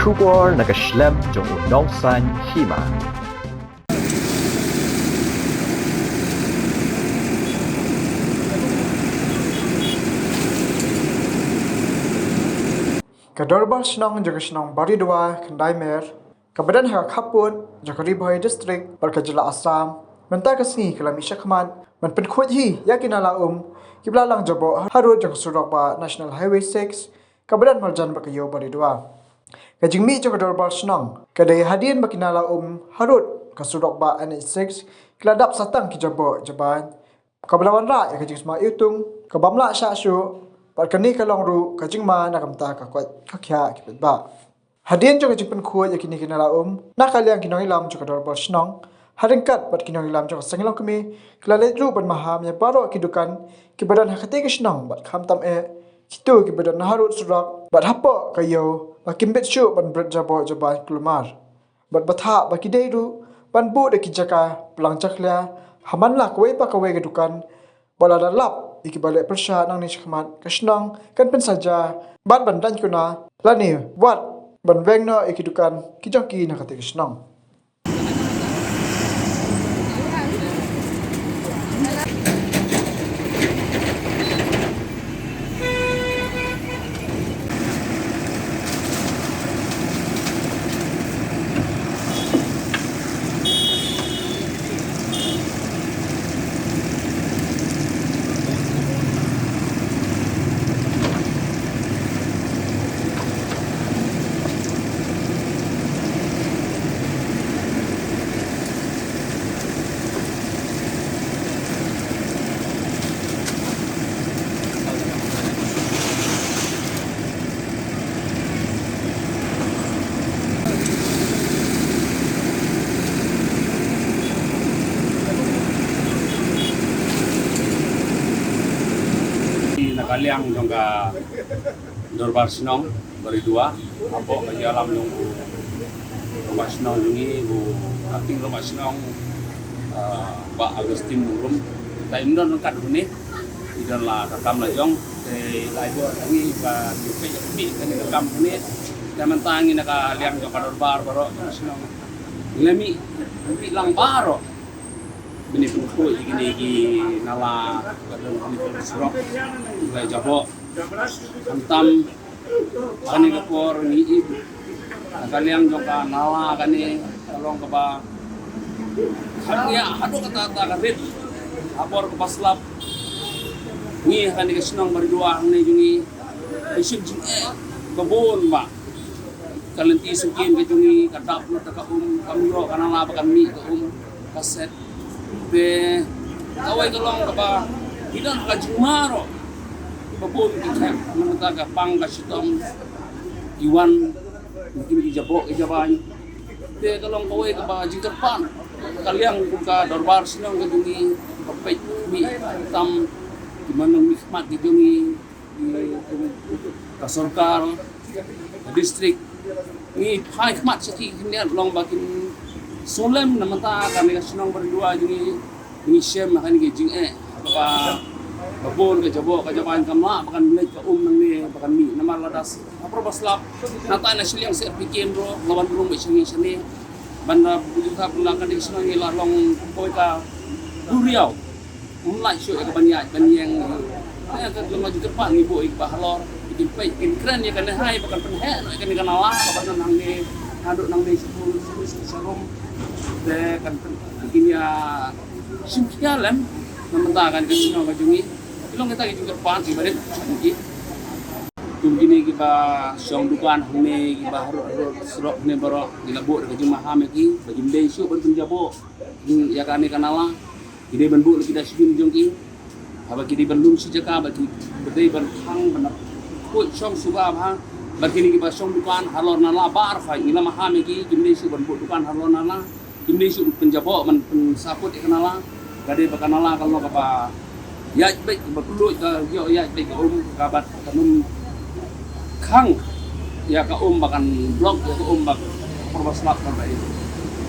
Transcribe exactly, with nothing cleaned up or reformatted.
Khubor na ka shlem jong u nongsan hima. Ka Dorbar Shnong jong ka shnong Baridua Khyndai Mer, kaba don ha ka khappud jong ka Ri Bhoi District bad ka jylla Assam, mynta ka sngi ka la mih shakhmat ban pynkhuid hi ïa ki nala um kiba la lang jaboh harud jong ka surok bah National Highway six, kaba don marjan bad ka ïew Baridua. Ka jingmih jong ka Dorbar Shnong ka dei hadien ba ki nala um harud ka surok bah N H six ki la dap sa tang ki jaboh jabain, kaba la wanrah ïa ka jingsma iwtung kabym lah shah shuh, bad kane ka long ruh ka jingma na ka bynta ka koit ka khiah ki paidbah. Hadien jong ka jingpynkhuid ïa kine ki nala um na ka liang ki nongïalam jong ka Dorbar Shnong, ha ryngkat bad ki nongïalam jong ka Seng Longkmie, ki la leit ruh ban maham ïa baroh ki dukan kiba don ha katei ka shnong bad khamtam eh kito kiba don harud surok bad hapoh ka ïew, ba kim bit shuh ban bret jaboh jabain kulmar. Bad ba thah ba ki dei ruh ban buh da ki jaka plang jakhlia ha man la kawei pa kawei ka dukan, ba lada lap ïa kiba leh pyrshah nangne shakhmat, ka shnong kan pynsaja bad ban daiñ kuna lane wat ban weng noh ïa ki dukan ki jong ki na katei ka shnong. Na ka liang jong ka Dorbar Shnong Baridua, hapoh ka ïalam jong u Rangbah Shnong jong ngi, u Acting Rangbah Shnong, ah, Bah Augustine Nongrum. Te ym don ryngkat hangne, i don la ka kam la jong, te la ïoh ngi ba ngi peit ïa kane ka kam hangne. Te mynta ngi na ka liang jong ka dorbar baroh jong ka shnong. Ngi la mih, mih lang baroh. Bini pynkhoi ïa kine ki nala ka don kine ki surok. Ngi la jaboh. Khamtam kane ka por ngi ïohi na ka liang jong ka nala kane ka long kaba kham ïa haduh katta katta ka rit. Ha por kaba slap ngi ha kane ka shnong Baridua hangne jong ngi, ka shim jingeh ba bun ba ka lynti syngkien ka jong ngi ka dap lut da ka um, kam ïoh ka nala ba kan mih ka um ka set. Te kawei ka long kaba ki don ha ka jingma ruh ba bun ki thep na ka bynta ka pang ka shitom, i wan, ki jaboh ki jabain. Te ka long kawei kaba jingkyrpad ka liang kum ka dorbar shnong ka jong ngi, ba peit mih tam ki manong mih khmat ki jong ngi, ki, ka sorkar, ka district, ngi phai khmat sha ki khyndiat, long ba kin sngewlem na ka bynta kane ka shnong Baridua jong ngi. Ngi shem ha kane ka jingeh ba, ba bun ka jaboh ka jabain kam lah ba kan leit ka um nangne ba kan mih, namar lada ha por ba slap na tai na shiliang ser phi kem ruh la wan rung ba shane shane. Ban da bujur ka pynlang kane ka shnong ngi la long kawei ka duriaw. Ym lah shuh ïa ka ban ïaid ban ïeng. Ïa ka long ka jingkyrpad ngi buh ïa kiba halor, kin peit kin kren ïa kane hai ba kan pynheh noh ïa kane ka nala kaba don hangne, haduh nangne sha pul sha pul sha rum. Te kan pyn-, kin ïa shim khia lem na ka bynta kane ka shnong ka jong ngi. Ki long kita ki jingkyrpad kiba rit ngi. Kum kine kiba shong dukan hangne, kiba harud harud surok hangne baroh, ngi la buh da ka jingmaham ïa ki ba kim dei shuh ban pynjaboh ïa kane ka nala. Ki dei ban buh la ki dustbin jong ki. Haba ki dei ban lum shi jaka, ba ki dei ban khang ban khuid shong suba bha. Ba kine kiba shong dukan halor nala baroh, ngi la maham ïa ki, kim dei shuh ban buh dukan halor nala. Kim dei shuh ban pynjaboh ban pynsakut ïa ka nala. Ka dei ba ka nala ka long kaba ïaid beit, kaba kylluid, ka ïoh ïaid beit ka um, kaba kan ym khang ïa ka um ba kan block ïa ka um ba por ba slap kan ba ïa.